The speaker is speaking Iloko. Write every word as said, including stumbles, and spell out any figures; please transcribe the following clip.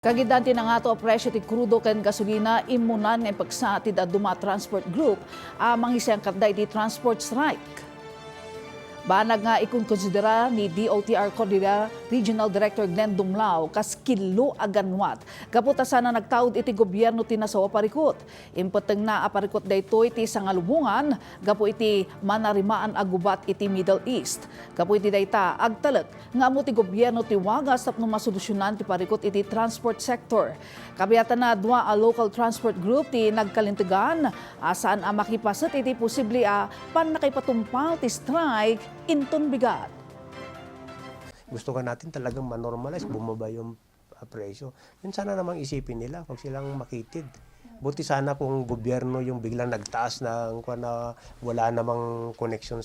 Kagiddan ti nangato a presyo ti krudo ken gasolina, immunan nga impeksa ti dadduma a transport group a mangisengkatda iti transport strike. Banag nga ikonkonsidera ni D O T R Cordillera Regional Director Glenn Dumlao kas killo a ganwat gapu ta sana nagtaud iti gobierno ti nasawa a parikut. Impettengna a parikut daytoy ti sangalubongan gapu iti manarimaan a gubat iti Middle East. Gapu iti dayta, agtalek nga ammo ti gobierno ti wagas tapno masolusyonan ti parikut iti transport sector. Kabiatana, dua a local transport group ti nagkalintegan a saan a makipaset iti posible a pannakaipatungpal ti strike inton bigat. Gusto nga natin talagang manormalize, bumaba yung ah, presyo. Yun sana namang isipin nila, huwag silang makitid. Buti sana kung gobyerno yung biglang nagtaas na, ang kuwan na wala namang connection